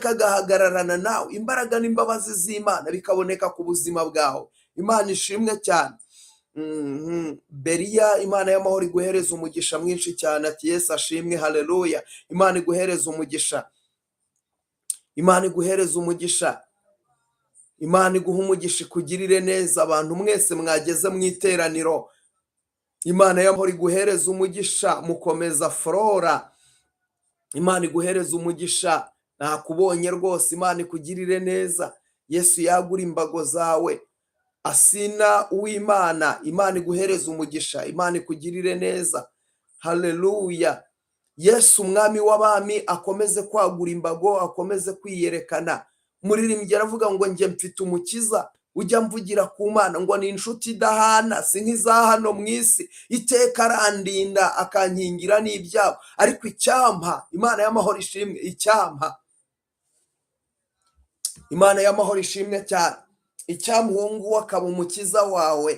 Uwiteka agahagararana nawe, imbaraga n'imbabazi z'Imana bikaboneka ku buzima bwawe. Imana ishimwe cyane. Beriya, Imana y'amahoro iguhereza umugisha mwinshi cyane. Ati Yesu ashimwe, haleluya. Imana iguhereza umugisha, Imana iguhereza umugisha, Imana iguha umugisha, ikugirire neza. Abantu mwese mwageze mu iteraniro, Imana y'amahoro iguhereza umugisha. Mukomeza Flora, Imana iguhereza umugisha, nakubonye rwose. Imana ikugirire neza, Yesu yagura imbago zawe. Asina Uwimana, Imana iguhereza umugisha, Imana ikugirire neza, haleluya. Yesu Umwami w'abami akomeze kwagura imbago, akomeze kwiyerekana. Umuririmbyi aravuga ngo njye mfite umukiza ujya mvugira ku Mana, ngo ni inshuti idahana, si nk'iza hano mu isi, iteka arandinda akankingira n'ibyago. Ariko icyampa, Imana y'amahoro ishimwe, icyampa, Imana y'amahoro ishimwe cyane, icyampa uwo nguwo akaba umukiza wawe.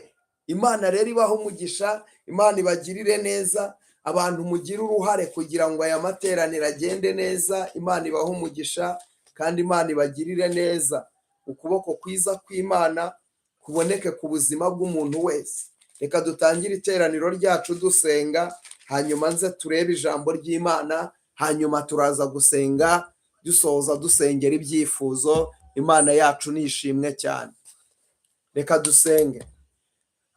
Imana rero ibaho umugisha, Imana ibagirire neza. Abantu mugire uruhare kugira ngo aya materaniro agende neza, Imana ibahe umugisha kandi Imana ibagirire neza. Ukuboko kwiza kw'Imana kuboneke ku buzima bw'umuntu wese. Reka dutangire iteraniro ryacu dusenga, hanyuma nze turebe ijambo ry'Imana, hanyuma turaza gusenga dusoza dusengera ibyifuzo. Imana yacu ni ishimwe cyane. Reka dusenge.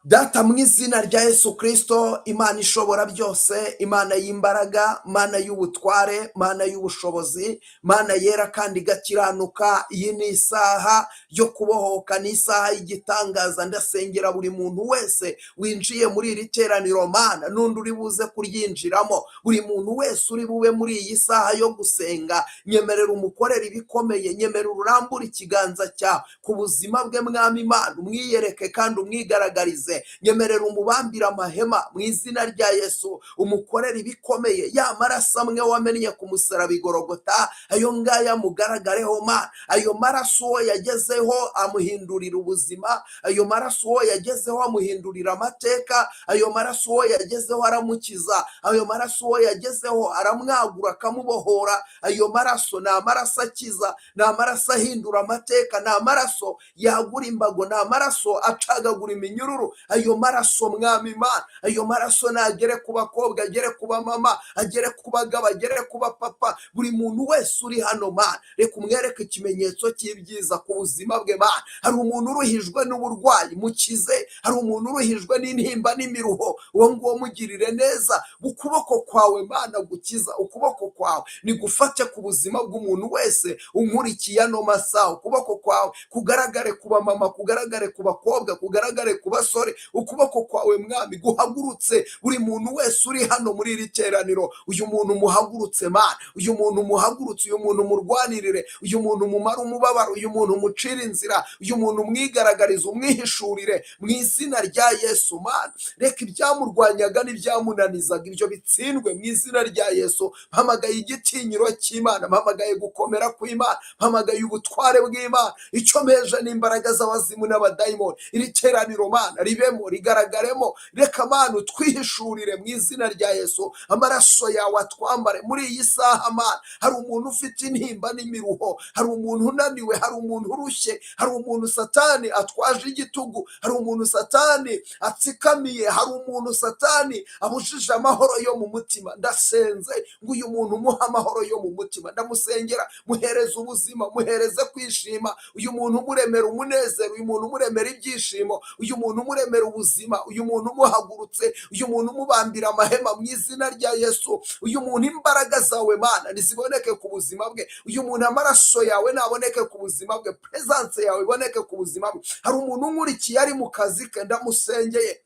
Data, mu izina rya Yesu Kirisito, Imana ishobora byose, Imana y'imbaraga, Mana y'ubutware, Mana y'ubushobozi, Mana yera kandi igakiranuka, iyi ni isaha yo kubohoka, ni isaha y'igitangaza. Ndasengera buri muntu wese winjiye muri iri teraniro, Mana, n'undi uri buze kuryinjiramo, buri muntu wese uri bube muri iyi saha yo gusenga, nyemerera umukorere ibikomeye, nyemerera urambure ikiganza cyawe ku buzima bwe, Mwami Imana, umwiyereke kandi umwigaragarize. Nyemerera umubambire amahema mu izina rya Yesu, umukorere ibikomeye. Ya maraso amwe wamennye ku musaraba i Gorogota, ayo ngayo amugaragareho, Mana. Ayo maraso uwo yagezeho amuhindurira ubuzima, ayo maraso uwo yagezeho amuhindurira amateka, ayo maraso uwo yagezeho aramukiza, ayo maraso uwo yagezeho aramwagura akamubohora. Ayo maraso ni amaraso akiza, ni amaraso ahindura amateka, ni amaraso yagura imbago, ni amaraso acagagura iminyururu. Ayo maraso, Mwami Imana, ayo maraso nagere ku bakobwa, agere ku bamama, agere ku bagabo, agere ku bapapa, buri muntu wese uri hano. Mana, reka umwereke ikimenyetso cy'ibyiza ku buzima bwe. Mana, hari umuntu uruhijwe n'uburwayi, mukize. Hari umuntu uruhijwe n'intimba n'imiruho, uwo nguwo mugirire neza. Ukuboko kwawe, Mana, gukiza, ukuboko kwawe nigufate ku buzima bw'umuntu wese unkurikiye ano masaha. Ukuboko kwawe kugaragare ku bamama, kugaragare ku bakobwa, kugaragare ku basore. Ukuboko kwawe, Mwami, guhagurutse buri muntu wese uri hano muri iri teraniro. Uyu muntu muhagurutse, Mana, uyu muntu muhagurutse, uyu muntu murwanirire, uyu muntu mumara umubabaro, uyu muntu mucira inzira, uyu muntu umwigaragarize, umwihishurire mu izina rya Yesu. Mana, reka ibyamurwanyaga n'ibyamunanizaga ibyo bitsindwe mu izina rya Yesu. Mpamagaye igitinyiro cy'Imana, mpamagaye gukomera kw'Imana, mpamagaye ubutware bw'Imana. Icyo mpeje n'imbaraga z'abazimu n'abadayimoni, iri teraniro, Mana, ribemo, rigaragaremo. Reka, Mana, utwihishurire mu izina rya Yesu, amaraso yawe atwambare muri iyi saha. Mana, hari umuntu ufite intimba n'imiruho, hari umuntu unaniwe, hari umuntu urushye, hari umuntu Satani atwaje igitugu, hari umuntu Satani atsikamiye, hari umuntu Satani abujije amahoro yo mu mutima. Ndasenze ngo uyu muntu umuhe amahoro yo mu mutima. Ndamusengera, muhereze ubuzima, muhereze kwishima. Uyu muntu umuremera umunezero, uyu muntu umuremera ibyishimo, uyu muntu umuremera ubuzima, uyu muntu umuhagurutse, uyu muntu umubambira amahema mu izina rya Yesu. Uyu muntu imbaraga zawe, Mana, ntiziboneke ku buzima bwe. Uyu muntu amaraso yawe naboneke ku buzima bwe, presence yawe iboneke ku buzima bwe. Hari umuntu unkurikiye ari mu kazi ke, ndamusengeye.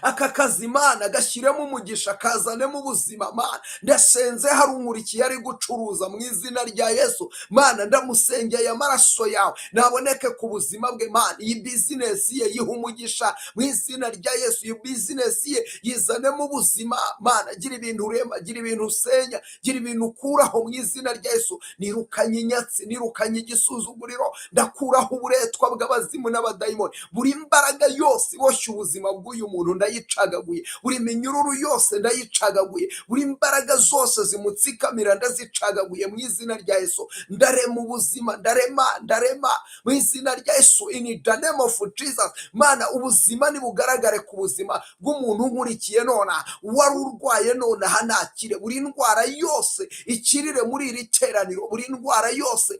Aka kazi, Mana, gashyiremo umugisha, kazanemo ubuzima. Mana, ndasenze, hari unkurikiye ari gucuruza, mu izina rya Yesu, Mana, ndamusengeye, amaraso yawe naboneke ku buzima bwe. Mana, iyi business ye yiha umugisha mu izina rya Yesu. Iyi business ye yizanemo ubuzima. Mana, gira ibintu urema, gira ibintu usenya, gira ibintu ukuraho mu izina rya Yesu. Nirukanye inyatsi, nirukanye igisuzuguriro, ndakuraho uburetwa bw'abazimu n'abadayimoni, buri mbaraga yose iboshye ubuzima bw'uyu muntu. muntu ndayicagaguye, buri minyururu yose ndayicagaguye, buri mbaraga zose zimutsikamira ndazicagaguye mu izina rya Yesu. Ndarema ubuzima, ndarema, ndarema mu izina rya Yesu, in the name of Jesus. Mana, ubuzima nibugaragare ku buzima bw'umuntu unkurikiye nonaha. Wari urwaye nonaha nakire, buri ndwara yose ikirire muri iri teraniro, buri ndwara yose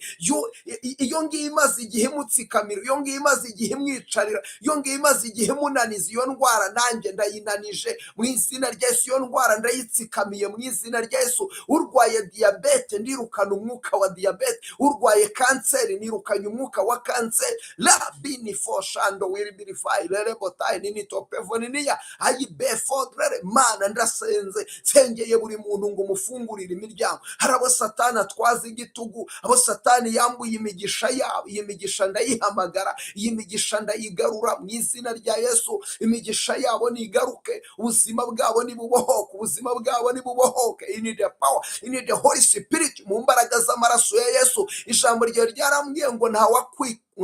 iyo ngiyo imaze igihe imutsikamira, iyo ngiyo imaze igihe imwicarira, iyo ngiyo imaze igihe imunaniza, iyo ndwara nanjye ndayinanije mu izina rya Yesu, iyo ndwara ndayitsikamiye mu izina rya Yesu. Urwaye diyabete, ndirukana umwuka wa diyabete. Urwaye kanseri, nirukanye umwuka wa kanseri. Labini fo shando wiribirifayi rerebotayi ninitopevoniniya ayibefodrere. Mana, ndasenze, nsengeye buri muntu ngo umufungurire imiryango. Hari abo Satani atwaza igitugu, abo Satani yambuye imigisha yabo. Iyi migisha ndayihamagara, iyi migisha ndayigarura mu izina rya Yesu. Imigisha yabo nigaruke, ubuzima bwabo nibubohoke, ubuzima bwabo nibubohoke. In the power, in the Holy Spirit, mu mbaraga z'amaraso ya Yesu. Ijambo ryawe ryarambwiye ngo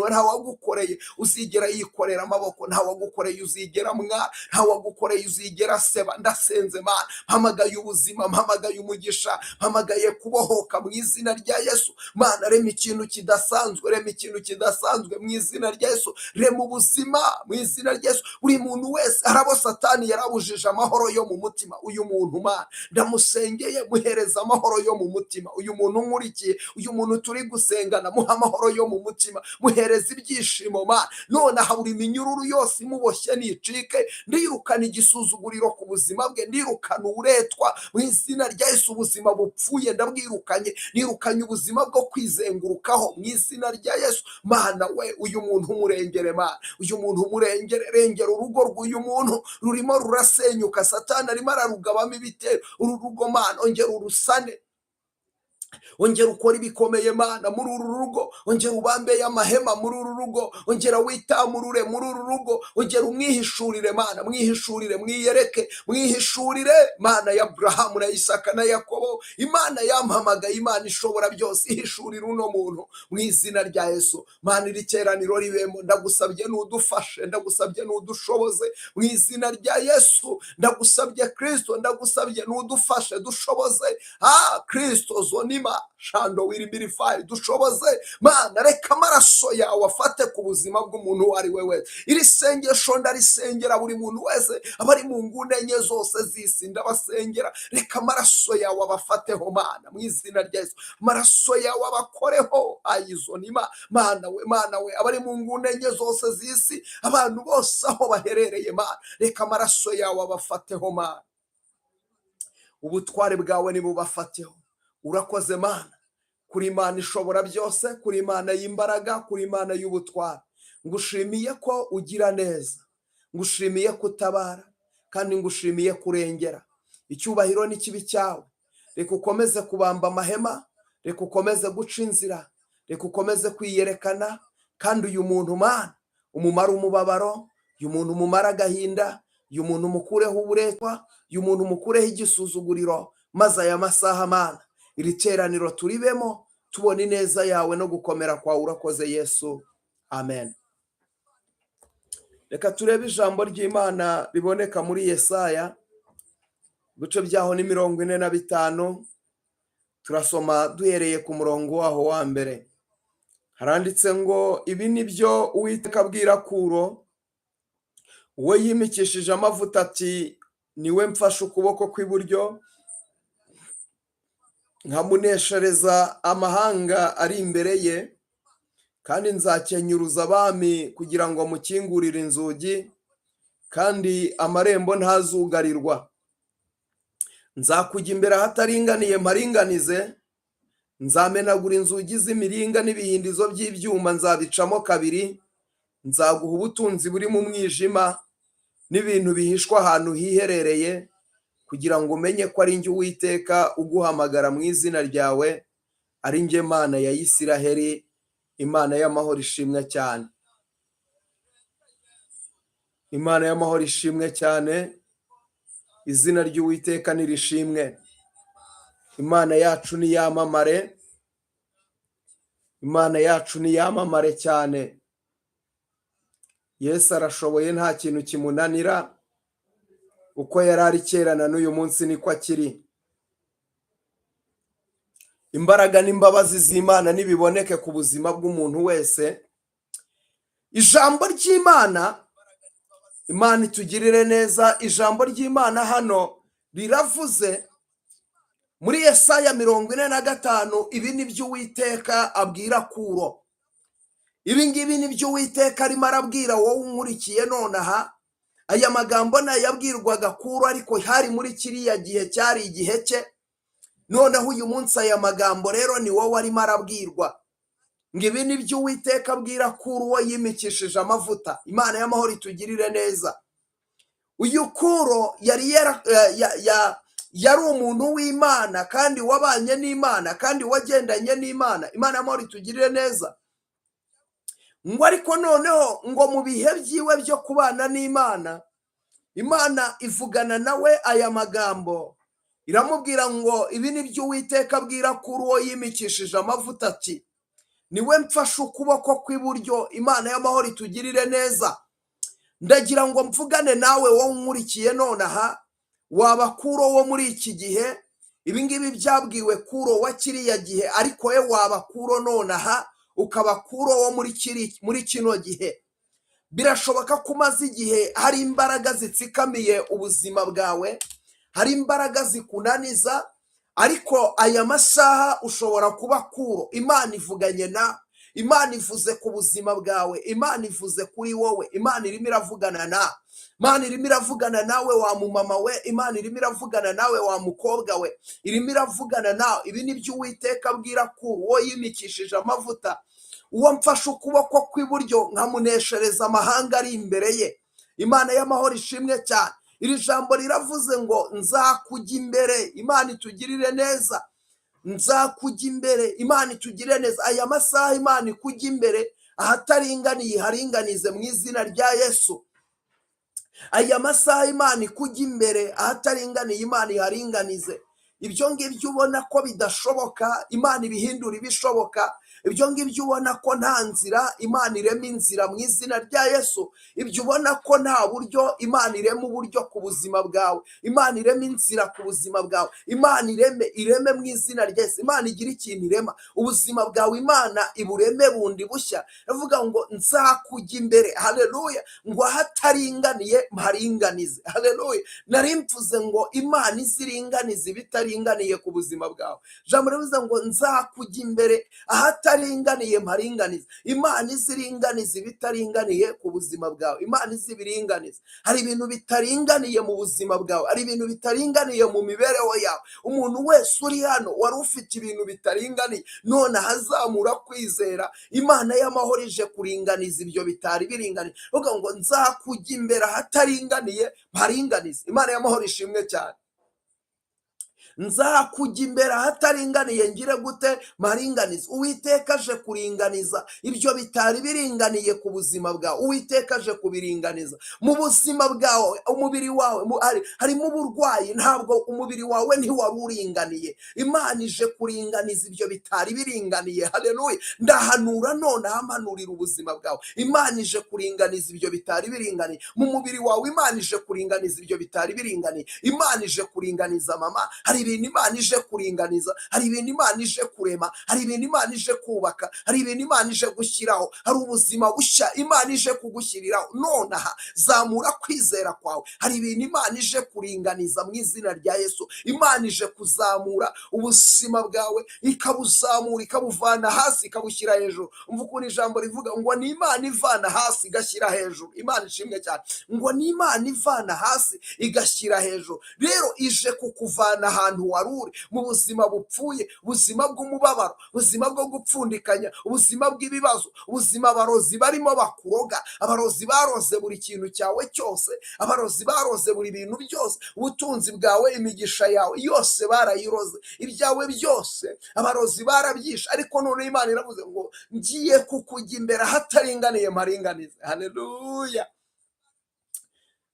ntawagukoreye uzigera yikorera amaboko, ntawagukoreye uzigera mwa, ntawagukoreye uzigera seba. Ndasenze Mana, mpamagaye ubuzima, mpamagaye umugisha, mpamagaye kubohoka mu izina rya Yesu. Mana, rema ikintu kidasanzwe, rema ikintu kidasanzwe mu izina rya Yesu, rema ubuzima mu izina rya Yesu. Buri muntu wese, hari abo Satani yarabujije amahoro yo mu mutima. Uyu muntu, Mana, ndamusengeye, muhereza amahoro yo mu mutima. Uyu muntu nkurikiye, uyu muntu turi gusengana, muha amahoro yo mu mutima, muhereza ibyishimo. Mana, nonaha buri minyururu yose imuboshye nicike. Ndirukana igisuzuguriro ku buzima bwe, ndirukana uburetwa mu izina rya Yesu. Ubuzima bupfuye ndabwirukanye, nirukanye ubuzima bwo kwizengurukaho mu izina rya Yesu. Mana we, uyu muntu umurengere. Mana, uyu muntu umurengere, rengera urugo rw'uyu muntu, rurimo rurasenyuka, Satani arimo ararugabamo ibitero. Uru rugo, Mana, ongera urusane, ongera ukora ibikomeye, Mana, muri uru rugo, ongera ubambeye amahema muri uru rugo, ongera witamurure muri uru rugo, ongera umwihishurire, Mana, mwihishurire, mwiyereke, mwihishurire. Mana ya Aburahamu na Isaka na Yakobo, Imana yampamagaye, Imana ishobora byose, ihishurire uno muntu mu izina rya Yesu. Mana, iri teraniro ribemo, ndagusabye n'udufashe, ndagusabye n'udushoboze mu izina rya Yesu. Ndagusabye Kristo, ndagusabye n'udufashe, dushoboze. Kristo zonima shando wiribirifayi, dushoboze. Mana, reka amaraso yawe afate ku buzima bw'umuntu uwo ari we wese. Iri sengesho ndarisengera buri muntu wese, abari mu nguni enye zose z'isi, ndabasengera. Reka amaraso yawe abafateho, Mana, mu izina rya Yesu. Amaraso yawe abakoreho ayizonima. Mana we, Mana we, abari mu nguni enye zose z'isi, abantu bose aho baherereye, Mana, reka amaraso yawe abafateho. Mana, ubutware bwawe nibubafateho. Urakoze Mana, kuri Imana ishobora byose, kuri Imana y'imbaraga, kuri Imana y'ubutware. Ngushimiye ko ugira neza, ngushimiye ko utabara, kandi ngushimiye kurengera. Icyubahiro n'ikibi cyawe. Reka ukomeze kubamba amahema, reka ukomeze guca inzira, reka ukomeze kwiyerekana. Kandi uyu muntu, Mana, umumara umubabaro, uyu muntu umumara agahinda, uyu muntu umukureho uburetwa, uyu muntu umukureho igisuzuguriro. Maze aya masaha, Mana, iri teraniro turibemo tubona ineza yawe no gukomera kwawe. Urakoze Yesu, amen. Reka turebe ijambo ry'Imana riboneka muri Yesaya, ibice byaho ni 45. Turasoma duhereye ku murongo waho wa mbere. Haranditse ngo: "Ibi ni byo Uwiteka abwira Kuro, uwo yimikishije amavuta, ati: 'Niwe mfashe ukuboko kw'iburyo, nkamuneshereza amahanga ari imbere ye, kandi nzakenyuruza abami kugira ngo mukingurire inzugi, kandi amarembo ntazugarirwa. Nzakujya imbere ahataringaniye mparinganize, nzamenagura inzugi z'imiringa n'ibihindizo by'ibyuma nzabicamo kabiri. Nzaguha ubutunzi buri mu mwijima n'ibintu bihishwa ahantu hiherereye, kugira ngo umenye ko ari njye Uwiteka uguhamagara mu izina ryawe, ari njye Mana ya Isiraheli.'" Imana y'amahoro ishimwe cyane, Imana y'amahoro ishimwe cyane. Izina ry'Uwiteka nirishimwe. Imana yacu niyamamare, Imana yacu niyamamare cyane. Yesu arashoboye, nta kintu kimunanira. Uko yari ari kera na n'uyu munsi niko akiri. Imbaraga n'imbabazi z'Imana nibiboneke ku buzima bw'umuntu wese. Ijambo ry'Imana, Imana itugirire neza. Ijambo ry'Imana hano riravuze muri Yesaya 45. Ibi ni byo Uwiteka abwira Kuro. Ibi ngibi ni byo Uwiteka arimo arabwira wowe unkurikiye nonaha. Aya magambo nayabwirwaga Kuro, ariko hari muri kiriya gihe, cyari igihe cye. Noneho uyu munsi aya magambo rero ni wowe arimo arabwirwa, ngo ibi ni byo Uwiteka abwira Kuro, uwo yimikishije amavuta. Imana y'amahoro itugirire neza. Uyu Kuro yari yari umuntu w'Imana kandi wabanye n'Imana kandi wagendanye n'Imana. Imana y'amahoro itugirire neza. Ngo ariko noneho ngo mu bihe byiwe byo kubana n'Imana, Imana ivugana nawe aya magambo, iramubwira ngo ibi ni byo Uwiteka abwira kuri uwo yimikishije amavuta, ati niwe mfashe ukuboko kw'iburyo. Imana y'amahoro itugirire neza. Ndagira ngo mvugane nawe wowe unkurikiye nonaha, waba Kuro wo muri iki gihe. Ibi ngibi byabwiwe Kuro wa kiriya gihe, ariko we waba Kuro nonaha, ukaba Kuro wo muri kino gihe. Birashoboka ko umaze igihe hari imbaraga zitsikamiye ubuzima bwawe, hari imbaraga zikunaniza, ariko aya masaha ushobora kuba Kuro. Imana ivuganye na Imana ivuze ku buzima bwawe, Imana ivuze kuri wowe, Imana irimo iravugana na Imana irimo iravugana nawe wa mumama we, Imana irimo iravugana nawe wa mukobwa we, irimo iravugana nawe. Ibi ni byo Uwiteka abwira Kuro, uwo yimikishije amavuta, uwo mfashe ukuboko kw'iburyo nkamuneshereza amahanga ari imbere ye. Imana y'amahoro ishimwe cyane. Iri jambo riravuze ngo nzakujya imbere. Imana itugirire neza. Nzakujya imbere. Imana itugirire neza. Aya masaha Imana ikujya imbere, ahataringaniye haringanize mu izina rya Yesu. Aya masaha Imana ikujya imbere, ahataringaniye Imana iharinganize. Ibyo ngibyo ubona ko bidashoboka, Imana ibihindura ibishoboka. Ibyo ngibyo ubona ko nta nzira, Imana irema inzira mu izina rya Yesu. Ibyo ubona ko nta buryo, Imana irema uburyo ku buzima bwawe. Imana irema inzira ku buzima bwawe. Imana ireme, ireme mu izina rya Yesu. Imana igira ikintu irema ubuzima bwawe, Imana ibureme bundi bushya. Ivuga ngo nzakujya imbere, haleluya, ngo ahataringaniye mparinganize, haleluya. Nari mvuze ngo Imana iziringanize ibitaringaniye ku buzima bwawe. Ijambo rivuze ngo nzakujya imbere, ahataringaniye mparinganize. Imana iziringaniza ibitaringaniye ku buzima bwawe. Imana izibiringaniza. Hari ibintu bitaringaniye mu buzima bwawe, hari ibintu bitaringaniye mu mibereho yawe. Umuntu wese uri hano wari ufite ibintu bitaringaniye, none ahazamura kwizera, Imana y'amahoro ije kuringaniza ibyo bitari biringaniye. Uvuga ngo nzakujya imbere, ahataringaniye mparinganize. Imana y'amahoro ishimwe cyane. Nzakujya imbere, ahataringaniye ngire gute? Mparinganize. Uwiteka aje kuringaniza ibyo bitari biringaniye ku buzima bwawe. Uwiteka aje kubiringaniza mu buzima bwawe. Umubiri wawe harimo uburwayi, ntabwo umubiri wawe ntiwari uringaniye. Imana ije kuringaniza ibyo bitari biringaniye, haleluya. Ndahanura nonaha, mpanurira ubuzima bwawe, Imana ije kuringaniza ibyo bitari biringaniye mu mubiri wawe. Imana ije kuringaniza ibyo bitari biringaniye. Imana ije kuringaniza, mama. Hari ibintu Imana ije kuringaniza, hari ibintu Imana ije kurema, hari ibintu Imana ije kubaka, hari ibintu Imana ije gushyiraho, hari ubuzima bushya Imana ije kugushyiriraho nonaha. Zamura kwizera kwawe. Hari ibintu Imana ije kuringaniza mu izina rya Yesu. Imana ije kuzamura ubuzima bwawe, ikabuzamura, ikabuvana hasi, ikabushyira hejuru. Umva ukuntu ijambo rivuga ngo ni Imana ivana hasi igashyira hejuru. Imana ishimwe cyane. Ngo ni Imana ivana hasi igashyira hejuru. Rero ije kukuvana ahantu wari uri mu buzima bupfuye, ubuzima bw'umubabaro, ubuzima bwo gupfundikanya, ubuzima bw'ibibazo, ubuzima abarozi barimo bakuroga. Abarozi baroze buri kintu cyawe cyose, abarozi baroze buri bintu byose, ubutunzi bwawe, imigisha yawe yose barayiroze, ibyawe byose abarozi barabyishe. Ariko noneho Imana iravuze ngo ngiye kukujya imbere, ahataringaniye mparinganize, haleluya.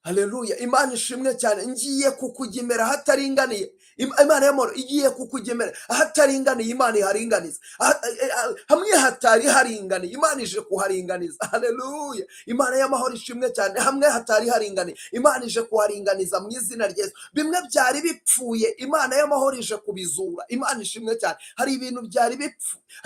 Haleluya, Imana ishimwe cyane. Ngiye kukujya imbere ahataringaniye. Imana y'amahoro igiye kukujya imbere ahataringaniye. Imana iharinganiza. Hamwe hatari haringaniye, Imana ije kuharinganiza. Haleluya, Imana y'amahoro ishimwe cyane. Hamwe hatari haringaniye, Imana ije kuharinganiza mu izina rya Yesu. Bimwe byari bipfuye, Imana y'amahoro ije kubizura. Imana ishimwe cyane. Hari ibintu byari bipfuye,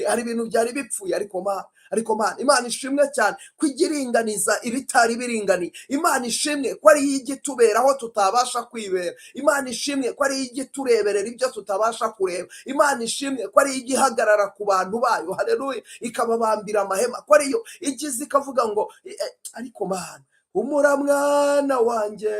hari ibintu byari bipfuye, ariko Mana, Imana ishimwe cyane ko ijya iringaniza ibitari biringaniye. Imana ishimwe ko ariyo ijya itubera aho tutabasha kwibera. Imana ishimwe ko ariyo ijya itureberera ibyo tutabasha kureba. Imana ishimwe ko ariyo ijya ihagarara ku bantu bayo, haleluya, ikababambira amahema, ko ariyo ijya iza ikavuga ngo ariko Mana, humura mwana wanjye,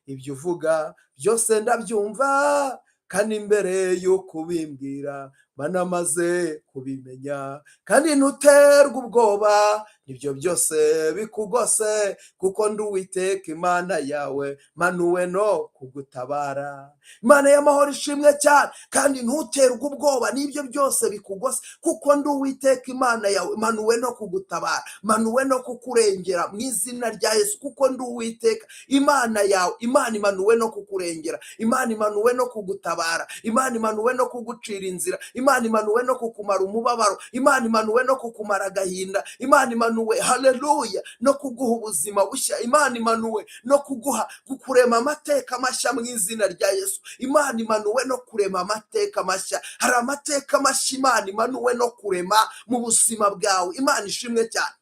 ibyo uvuga byose ndabyumva, kandi mbere y'uko ubimbwira banamaze kubimenya, kandi ntuterwe ubwoba ibyo byose bikugose, kuko ndi Uwiteka Imana yawe, manuwe no kugutabara. Imana y'amahoro ishimwe cyane. Kandi ntuterwe ubwoba n'ibyo byose bikugose, kuko ndi Uwiteka Imana yawe, manuwe no kugutabara, manuwe no kukurengera mu izina rya Yesu, kuko ndi Uwiteka Imana yawe. Imana imanuwe no kukurengera, Imana imanuwe no kugutabara, Imana imanuwe no kugucira inzira, Imana imanuwe no kukumara umubabaro, Imana imanuwe no kukumara agahinda, Imana imanuwe, haleluya, no kuguha ubuzima bushya, Imana imanuwe no kuguha kukurema amateka mashya mu izina rya Yesu. Imana imanuwe no kurema amateka mashya. Hari amateka mashya Imana imanuwe no kurema mu buzima bwawe. Imana ishimwe cyane.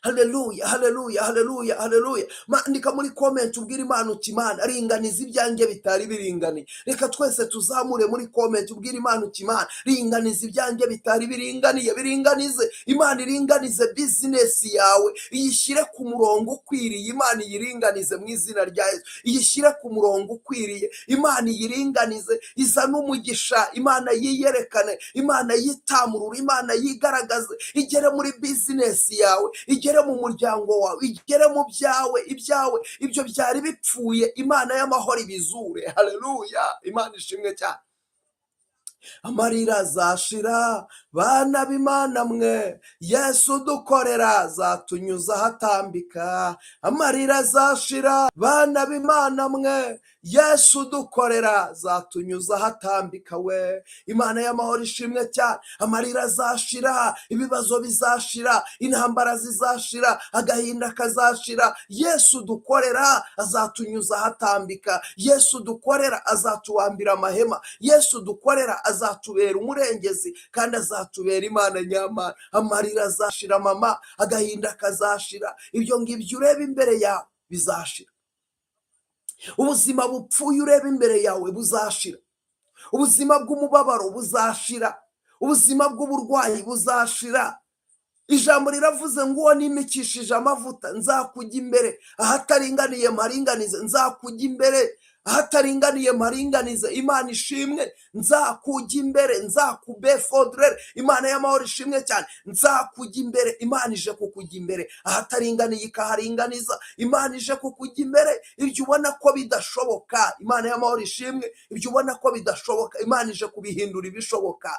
Haleluya, haleluya, haleluya, haleluya. Andika muri comment, ubwire Imana uti: "Imana, ringaniza ibyanjye bitari biringaniye." Reka twese tuzamure muri comment, ubwire Imana uti: "Imana, ringaniza ibyanjye bitari biringaniye, biringanize." Imana iringanize business yawe, iyishyire ku murongo ukwiriye. Imana iyiringanize mu izina rya Yesu, iyishyire ku murongo ukwiriye. Imana iyiringanize, izane umugisha. Imana yiyerekane, Imana yitamurure, Imana yigaragaze, igere muri business yawe, igere mu muryango wawe, igere mu byawe, ibyawe ibyo byari bipfuye, Imana y'amahoro ibizure. Haleluya, Imana ishimwe cyane. Amarira azashira, bana b'Imana mwe, Yesu dukorera azatunyuza ahatambika. Amarira azashira, bana b'Imana mwe, Yesu dukorera azatunyuza ahatambika we. Imana y'amahoro ishimwe cyane. Amarira azashira, ibibazo bizashira, intambara zizashira, agahinda kazashira. Yesu dukorera azatunyuza ahatambika. Yesu dukorera azatubambira amahema. Yesu dukorera azatubera umurengezi kandi azatubera Imana nyamana. Amarira azashira mama, agahinda kazashira, ibyo ngibyo ureba imbere yawe bizashira. Ubuzima bupfuye ureba imbere yawe buzashira. Ubuzima bw'umubabaro buzashira. Ubuzima bw'uburwayi buzashira. Ijambo riravuze ngo: "Uwo nimikishije amavuta, nzakujya imbere ahataringaniye mparinganize." Nzakujya imbere ahataringaniye mparinganize. Imana ishimwe. Nzakujya imbere, nzakubefodrere. Imana y'amahoro ishimwe cyane. Nzakujya imbere. Imana ije kukujya imbere ahataringaniye ikaharinganiza. Imana ije kukujya imbere. Ibyo ubona ko bidashoboka, Imana y'amahoro ishimwe, ibyo ubona ko bidashoboka, Imana ije kubihindura ibishoboka.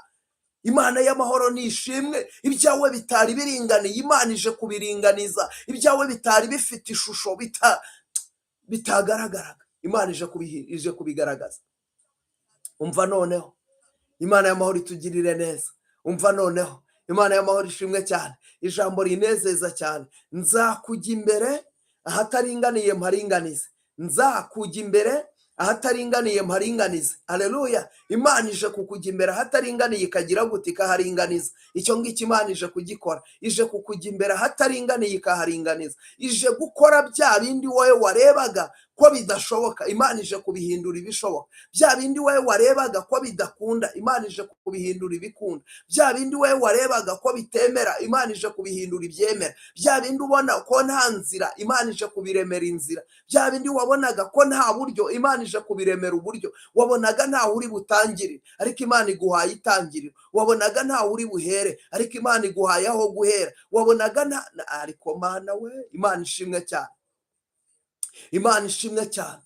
Imana y'amahoro ni ishimwe. Ibyawe bitari biringaniye, Imana ije kubiringaniza. Ibyawe bitari bifite ishusho, bitagaragaraga, Imana ije kubigaragaza. Umva noneho, Imana y'amahoro itugirire neza. Umva noneho, Imana y'amahoro ishimwe cyane. Ijambo rinezeza cyane: "Nzakujya imbere ahataringaniye mparinganize." Nzakujya imbere ahataringaniye mparinganize. Aleluya. Imana ije kukujya imbere ahataringaniye, ikagira gute? Ikaharinganiza. Icyo ngicyo Imana ije kugikora. Ije kukujya imbere ahataringaniye ikaharinganiza. Ije gukora bya bindi wowe warebaga ko bidashoboka, Imana ije kubihindura ibishoboka. Bya bindi wowe warebaga ko bidakunda, Imana ije kubihindura ibikunda. Bya bindi wowe warebaga ko bitemera, Imana ije kubihindura ibyemera. Bya bindi ubona ko nta nzira, Imana ije kubiremera inzira. Bya bindi wabonaga ko nta buryo, Imana ije kubiremera uburyo. Wabonaga ntawe uri butangirire, ariko Imana iguhaye itangiriro. Wabonaga ntawe uri buhere, ariko Imana iguhaye aho guhera. Wabonaga nta, ariko Mana we, Imana ishimwe cyane, Imana ishimwe cyane.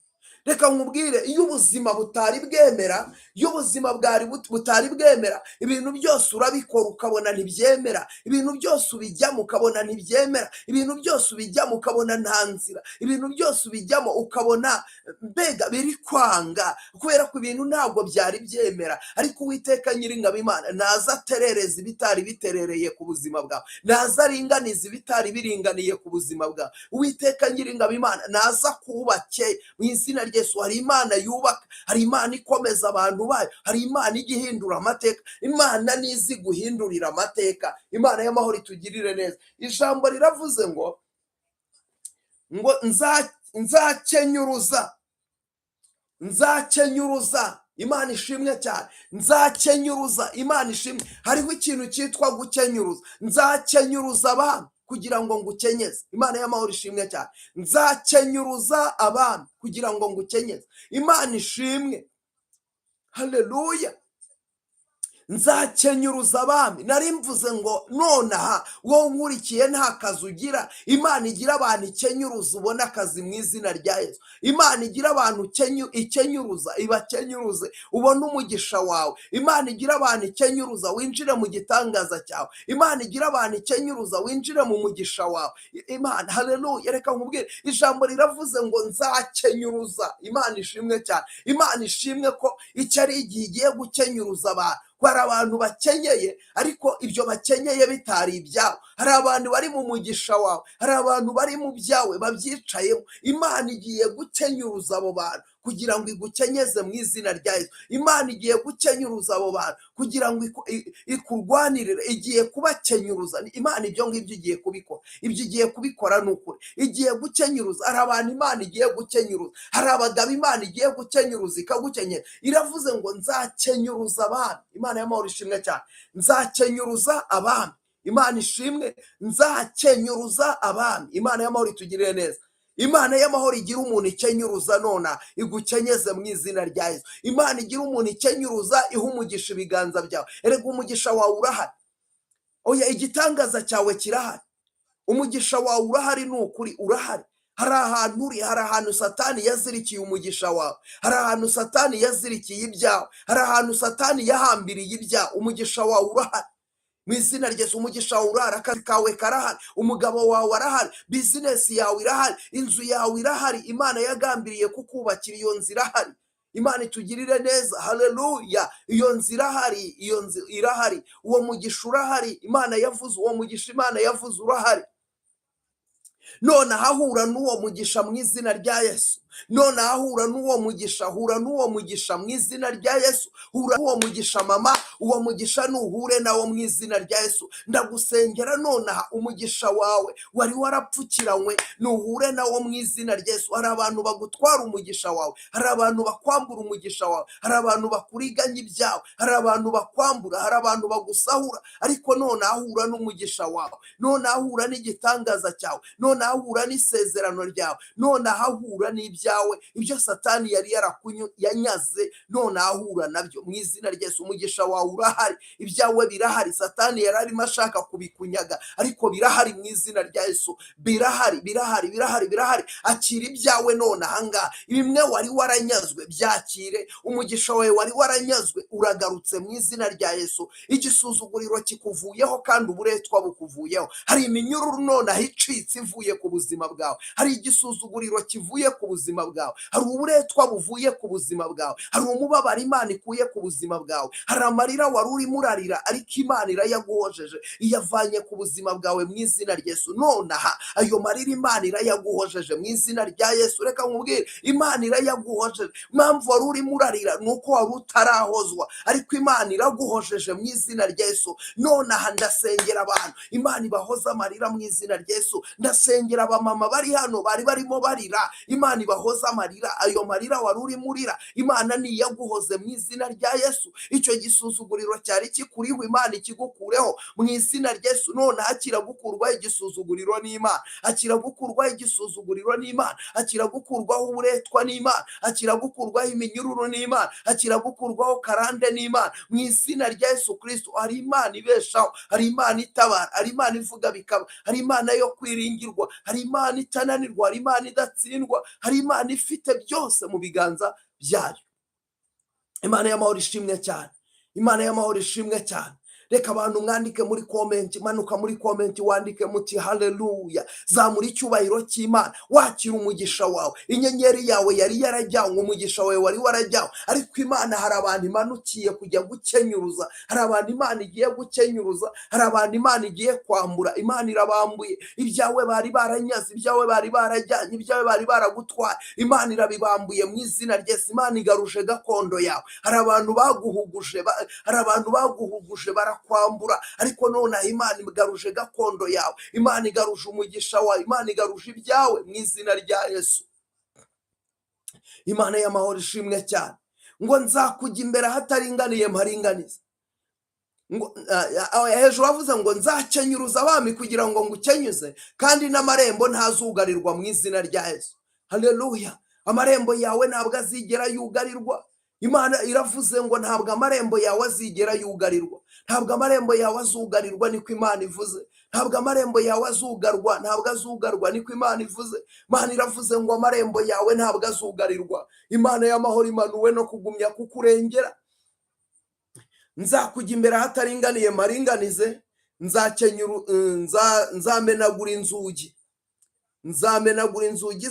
Reka nkubwire, iyo ubuzima butari bwemera, iyo ubuzima bwari butari bwemera, ibintu byose urabikora ukabona ntibyemera, ibintu byose ubijyamo ukabona ntibyemera, ibintu byose ubijyamo ukabona nta nzira, ibintu byose ubijyamo ukabona mbega biri kwanga, kubera ko ibintu ntabwo byari byemera. Ariko Uwiteka Nyiringabo Imana naza aterereza ibitari biterereye ku buzima bwawe, naza aringaniza ibitari biringaniye ku buzima bwawe. Uwiteka Nyiringabo Imana naza kubake mu izina rya Yesu. Hari Imana yubaka, hari Imana ikomeza abantu bayo, hari Imana ijya ihindura amateka. Imana nizi guhindurira amateka. Imana y'amahoro itugirire neza. Ijambo riravuze ngo nzakenyuruza, nzakenyuruza. Imana ishimwe cyane. Nzakenyuruza. Imana ishimwe. Hariho ikintu cyitwa gukenyuruza. Nzakenyuruza abantu kugira ngo ngukenyeze. Imana y'amahoro ishimwe cyane. Nzakenyuruza abantu kugira ngo ngukenyeze. Imana ishimwe, haleluya. Nzakenyuruza abami. Nari mvuze ngo nonaha wowe nkurikiye nta kazi ugira, Imana igira abantu ikenyuruza, ubone akazi mu izina rya Yesu. Imana igira abantu ikenyuruza, ibakenyuruze, ubone umugisha wawe. Imana igira abantu ikenyuruza, winjire mu gitangaza cyawe. Imana igira abantu ikenyuruza, winjire mu mugisha wawe. Imana, haleluya. Reka nkubwire, ijambo riravuze ngo nzakenyuruza. Imana ishimwe cyane. Imana ishimwe ko icyo ari igihe igiye gukenyuruza abantu. Hari abantu bakenyeye ariko ibyo bakenyeye bitari ibyabo. Hari abantu bari mu mugisha wawe, hari abantu bari mu byawe babyicayemo. Imana igiye gukenyuruza abo bantu kugira ngo igukenyeze mu izina rya Yesu. Imana igiye gukenyuruza abo bantu kugira ngo ikurwanirire. Igiye kubakenyuruza. Imana ibyo ngibyo igiye kubikora, ibyo igiye kubikora ni ukuri. Igiye gukenyuruza. Hari abantu Imana igiye gukenyuruza, hari abagabo Imana igiye gukenyuruza ikagukenyera. Iravuze ngo nzakenyuruza abami. Imana y'amahoro ishimwe cyane. Nzakenyuruza abami. Imana ishimwe. Nzakenyuruza abami. Imana y'amahoro itugirire neza. Imana y'amahoro igira umuntu ikenyuruza nona, igukenyeze mu izina rya Yesu. Imana igira umuntu ikenyuruza, iha umugisha ibiganza byawe. Erega umugisha wawe urahari. Oya, igitangaza cyawe kirahari, umugisha wawe urahari, ni ukuri urahari. Hari ahantu uri, hari ahantu Satani yazirikiye umugisha wawe, hari ahantu Satani yazirikiye ibyawe, hari ahantu Satani yahambiriye ibyawe. Umugisha wawe urahari mu izina rya Yesu. Umugisha wawe urahari, akazi kawe karahari, umugabo wawe arahari, bizinesi yawe irahari, inzu yawe irahari. Imana yagambiriye kukubakira iyo nzu irahari. Imana itugirire neza, haleluya. Iyo nzu irahari, iyo nzu irahari, uwo mugisha urahari. Imana yavuze uwo mugisha, Imana yavuze urahari. None ahura n'uwo mugisha mu izina rya Yesu. None ahura n'uwo mugisha, hura n'uwo mugisha mu izina rya Yesu. Hura n'uwo mugisha mama, uwo mugisha nuhure nawo mu izina rya Yesu. Ndagusengera nonaha, umugisha wawe wari warapfukiranywe nuhure nawo mu izina rya Yesu. Hari abantu bagutwara umugisha wawe, hari abantu bakwambura umugisha wawe, hari abantu bakuriganya ibyawe, hari abantu bakwambura, hari abantu bagusahura. Ariko none ahura n'umugisha wawe, none ahura n'igitangaza cyawe, none ahura n'isezerano ryawe, none ahura n'ibyawe, ibyo Satani yari yanyaze, none ahura nabyo mu izina rya Yesu. Umugisha wawe urahari, ibyawe birahari. Satani yari arimo ashaka kubikunyaga, ariko birahari mu izina rya Yesu. Birahari, birahari, birahari, birahari. Akira ibyawe none ahangaha. Bimwe wari waranyazwe byakire. Umugisha wawe wari waranyazwe uragarutse mu izina rya Yesu. Igisuzuguriro kikuvuyeho kandi uburetwa bukuvuyeho. Hari iminyururu nonaha icitse ivuye ku buzima bwawe, hari igisuzuguriro kivuye ku buzima bwawe, hari uburetwa buvuye ku buzima bwawe, hari umubabaro Imana ikuye ku buzima bwawe, hari amarira wari urimo urarira ariko Imana irayaguhojeje, iyavanye ku buzima bwawe mu izina rya Yesu. Nonaha ayo marira Imana irayaguhojeje mu izina rya Yesu. Reka nkubwire, Imana irayaguhojeje. Impamvu wari urimo urarira ni uko wari utarahozwa, ariko Imana iraguhojeje mu izina rya Yesu. Nonaha ndasengera abantu, Imana ibahoze amarira mu izina rya Yesu. Ndasengera abamama bari hano bari barimo barira, Imana ibahoze amarira. Ayo marira wari urimo urira, Imana niyaguhoze mu izina rya Yesu. Icyo gisuzuguriro cyari kikuriho, Imana ikigukureho. Kigukureho mu izina rya Yesu. None akira gukurwaho igisuzuguriro n'Imana, akira gukurwaho igisuzuguriro n'Imana, akira gukurwaho uburetwa n'Imana, akira gukurwaho iminyururu n'Imana, akira gukurwaho karande n'Imana mu izina rya Yesu Kristo. Hari Imana ibeshaho, hari Imana itabara, hari Imana ivuga bikaba, hari Imana yo kwiringirwa, hari Imana itananirwa, hari Imana idatsindwa, hari Imana ifite byose mu biganza byayo. Imana y'amahoro ishimwe cyane, Imana y'amahoro ishimwe cyane. Reka abantu mwandike muri comment, manuka muri comment wandike muti haleluya. Zamura icyubahiro cy'Imana, wakira umugisha wawe. Inyenyeri yawe yari yarajyanywe, umugisha wawe wari warajyanywe, ariko Imana hari abantu imanukiye kujya gukenyuruza, hari abantu Imana igiye gukenyuruza, hari abantu Imana igiye kwambura. Imana irabambuye ibyawe bari baranyaze, ibyawe bari barajyanye, ibyawe bari baragutwaye. Imana irabibambuye mu izina rya Yesu. Imana igaruje gakondo yawe. Hari abantu baguhuguje, hari abantu baguhuguje barakwambura, ariko nonaha Imana igaruje gakondo yawe, Imana igaruje umugisha wawe, Imana igaruje ibyawe mu izina rya Yesu. Imana y'amahoro ishimwe cyane. Ngo nzakujya imbere ahataringaniye mparinganize. Ngo hejuru avuze ngo nzakenyuruza abami kugira ngo ngukenyuze, kandi n'amarembo ntazugarirwa mu izina rya Yesu. Haleluya. Amarembo yawe ntabwo azigera yugarirwa. Imana iravuze ngo ntabwo amarembo yawe azigera yugarirwa, ntabwo amarembo yawe azugarirwa, niko Imana ivuze. Ntabwo amarembo yawe azugarwa, ntabwo azugarwa, niko Imana ivuze. Imana iravuze ngo amarembo yawe ntabwo azugarirwa. Imana y'amahoro imanuwe no kugumya kukurengera. Nzakujya imbere ahataringaniye mparinganize, nzamenagura inzugi, nzamenagura inzugi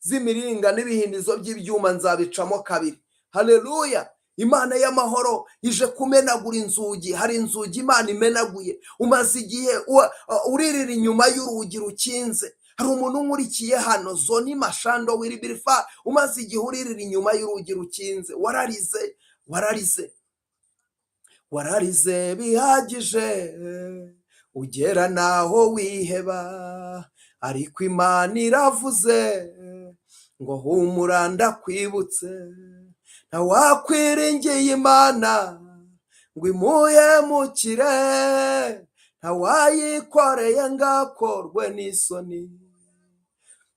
z'imiringa n'ibihindizo by'ibyuma nzabicamo kabiri. Haleluya. Imana y'amahoro ije kumenagura inzugi. Hari inzugi Imana imenaguye. Umaze igihe uririra inyuma y'urugi rukinze. Hari umuntu unkurikiye hano, zoni mashando wiribirifa, umaze igihe uririra inyuma y'urugi rukinze. Wararize, wararize, wararize bihagije, ugera naho wiheba, ariko Imana iravuze ngo humura ndakwibutse. Ntawakwiringiye Imana ngo imuhemukire, ntawayikoreye ngakorwe n'isoni.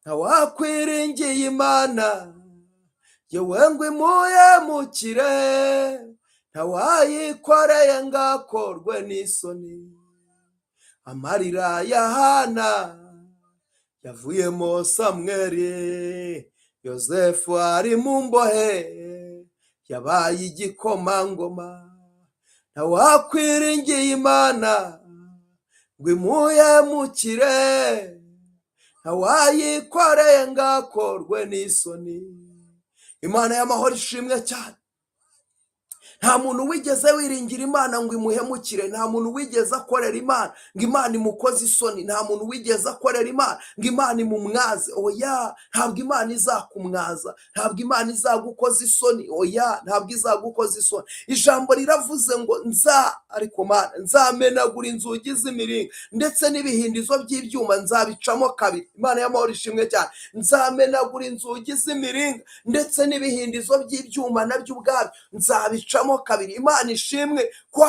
Ntawakwiringiye Imana yewe ngo imuhemukire, ntawayikoreye ngakorwe n'isoni. Amarira ya Hana yavuyemo Samweli, Yozefu ari mu mbohe yabaye igikomangoma. Ntawakwiringiye Imana ngo imuhemukire, ntawayikoreye ngakorwe n'isoni. Imana y'amahoro ishimwe cyane. Nta muntu wigeze wiringira Imana ngo imuhemukire, nta muntu wigeze akorera Imana ngo Imana imukoze isoni, nta muntu wigeze akorera Imana ngo Imana imumwaze. Oya, ntabwo Imana izakumwaza, ntabwo Imana izagukoza isoni. Oya, ntabwo izagukoza isoni. Ijambo riravuze ngo nza, ariko Mana, nzamenagura inzugi z'imiringa ndetse n'ibihindizo by'ibyuma nzabicamo kabiri. Imana y'amahoro ishimwe cyane. Nzamenagura inzugi z'imiringa ndetse n'ibihindizo by'ibyuma nabyo ubwabyo nzabicamo kabiri. Imana ishimwe ko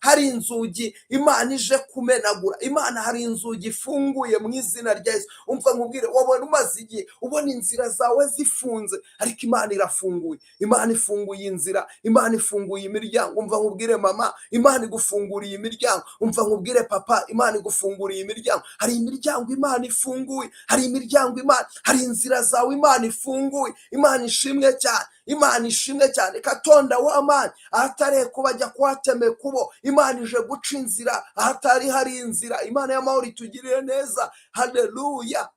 hari inzugi Imana ije kumenagura. Imana hari inzugi ifunguye mu izina rya Yesu. Umva nkubwire, wabona umaze igihe ubona inzira zawe zifunze, ariko Imana irafunguye. Imana ifunguye inzira, Imana ifunguye imiryango. Umva nkubwire mama, Imana igufunguriye imiryango. Umva nkubwire papa, Imana igufunguriye imiryango. Hari imiryango Imana ifunguye, hari imiryango Imana, hari inzira zawe Imana ifunguye. Imana ishimwe cyane, Imana ishimwe cyane. Katonda w'amani, ahatari bajya kuhateme kubo, Imana ije guca inzira ahatari hari inzira. Imana y'amahoro itugirire neza. Haleluya.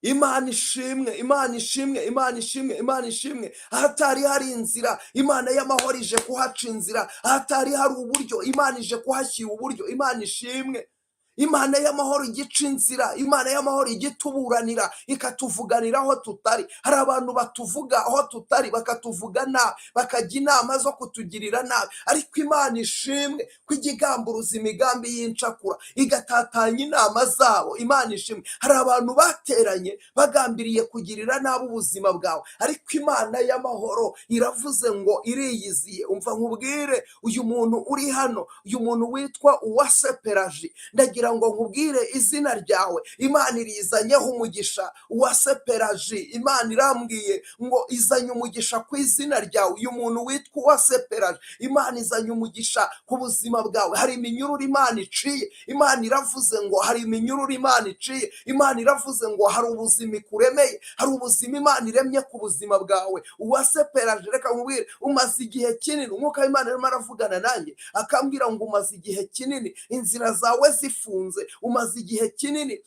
Imana ishimwe, Imana ishimwe, Imana ishimwe, Imana ishimwe. Ahatari hari inzira, Imana y'amahoro ije kuhaca inzira. Ahatari hari uburyo, Imana ije kuhashyira uburyo. Imana ishimwe. Imana y'amahoro igica inzira, Imana y'amahoro igituburanira, ikatuvuganira aho tutari. Hari abantu batuvuga aho tutari, bakatuvuga nabi, bakajya inama zo kutugirira nabi, ariko Imana ishimwe ko ijya igamburuza imigambi y'incakura, igatatanya inama zabo. Imana ishimwe. Hari abantu bateranye bagambiriye kugirira nabi ubuzima bwawe, ariko Imana y'amahoro iravuze ngo iriyiziye. Umva nkubwire, uyu muntu uri hano, uyu muntu witwa Uwase Pelaji, ndagira ngo nkubwire izina ryawe Imana irizanyeho umugisha. Uwase Pelaji, Imana irambwiye ngo izanye umugisha ku izina ryawe. Uyu muntu witwa Uwase Pelaji, Imana izanye umugisha ku buzima bwawe. Hari iminyururu Imana iciye. Imana iravuze ngo hari iminyururu Imana iciye. Imana iravuze ngo hari ubuzima ikuremeye, hari ubuzima Imana iremye ku buzima bwawe. Uwase Pelaji, reka nkubwire, umaze igihe kinini, umwuka w'Imana arimo aravugana nanjye akambwira ngo umaze igihe kinini inzira zawe zifunze, umaze igihe kinini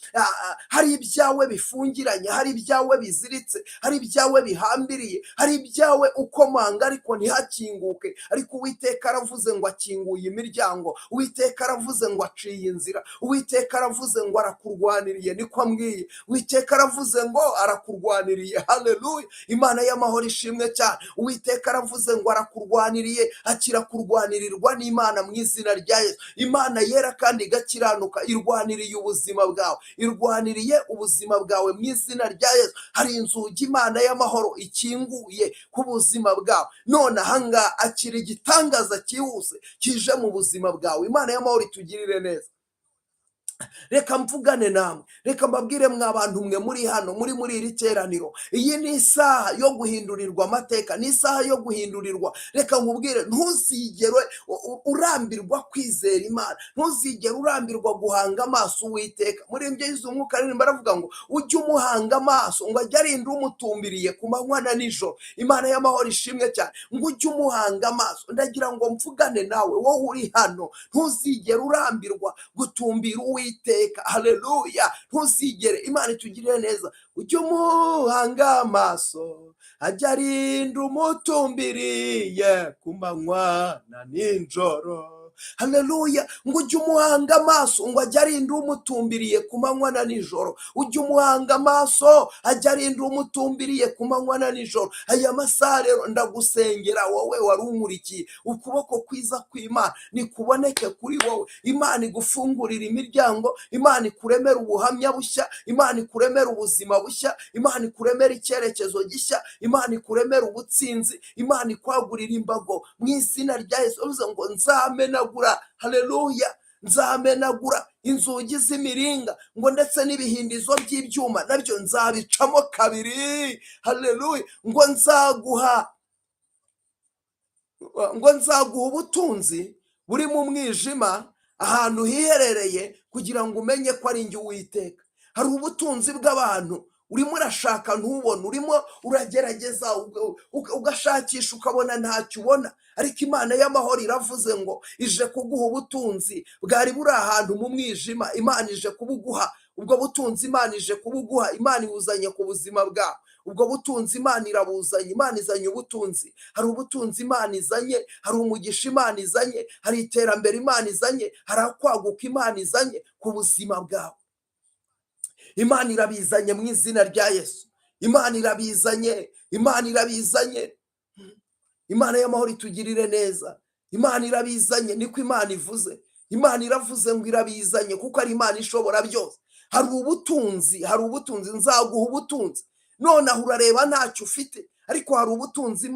hari ibyawe bifungiranye, hari ibyawe biziritse, hari ibyawe bihambiriye, hari ibyawe ukomanga ariko ntihakinguke. Ariko Uwiteka aravuze ngo akinguye imiryango, Uwiteka aravuze ngo aciye inzira, Uwiteka aravuze ngo arakurwaniriye, niko ambwiye. Uwiteka aravuze ngo arakurwaniriye. Haleluya! Imana y'amahoro ishimwe cyane. Uwiteka aravuze ngo arakurwaniriye, akira kurwanirirwa n'Imana mu izina rya Yesu. Imana yera kandi igakiranuka irwaniriye ubuzima bwawe, irwaniriye ubuzima bwawe mu izina rya Yesu. Hari inzugi Imana y'amahoro ikinguye ku buzima bwawe none ahangaha. Akira igitangaza cyihuse kije mu buzima bwawe. Imana y'amahoro itugirire neza. Reka mvugane namwe, reka mbabwire mwa bantu mwe muri hano, muri iri teraniro, iyi ni isaha yo guhindurirwa amateka, ni isaha yo guhindurirwa. Reka nkubwire, ntuzigere urambirwa kwizera Imana, ntuzigere urambirwa guhanga amaso Uwiteka. Muri ibyo yize umwuka aririmba aravuga ngo ujye umuhanga amaso, ngo ajye arinda umutumbiriye ku manywa na nijoro. Imana y'amahoro ishimwe cyane. Ngo ujye umuhanga amaso. Ndagira ngo mvugane nawe wowe uri hano, ntuzigere urambirwa gutumbira Uwiteka. Haleluya! Ntuzigere. Imana itugirire neza. Ujye umuhanga amaso, ajya arinda umutumbiriye ku manywa na nijoro. Haleluya! Ngo ujye umuhanga amaso, ngo ajye arinda umutumbiriye ku manywa na nijoro. Ujye umuhanga amaso, ajya arinda umutumbiriye ku manywa na nijoro. Aya masaha rero ndagusengera wowe wari unkurikiye, ukuboko kwiza kw'Imana nikuboneke kuri wowe. Imana igufungurira imiryango, Imana ikuremera ubuhamya bushya, Imana ikuremera ubuzima bushya, Imana ikuremera icyerekezo gishya, Imana ikuremera ubutsinzi, Imana ikwagurira imbago mu izina rya Yesu. Bivuze ngo nzamenagura, haleluya, nzamenagura inzugi z'imiringa, ngo ndetse n'ibihindizo by'ibyuma nabyo nzabicamo kabiri. Haleluya! Ngo nzaguha ubutunzi buri mu mwijima ahantu hiherereye, kugira ngo umenye ko ari njye Uwiteka. Hari ubutunzi bw'abantu urimo urashaka ntubone, urimo uragerageza ugashakisha ukabona ntacyo ubona, ariko Imana y'amahoro iravuze ngo ije kuguha ubutunzi bwari buri ahantu mu mwijima. Imana ije kubuguha ubwo butunzi, Imana ije kubuguha, Imana ibuzanye ku buzima bwawe. Ubwo butunzi Imana irabuzanye, Imana izanye ubutunzi. Hari ubutunzi Imana izanye, hari umugisha Imana izanye, hari iterambere Imana izanye, hari akwaguka Imana izanye ku buzima bwawe. Imana irabizanye mu izina rya Yesu. Imana irabizanye, Imana irabizanye. Imana y'amahoro itugirire neza. Imana irabizanye, niko Imana ivuze. Imana iravuze ngo irabizanye, kuko ari Imana ishobora byose. Hari ubutunzi, hari ubutunzi, nzaguha ubutunzi. Nonaha urareba ntacyo ufite, ariko hari ubutunzi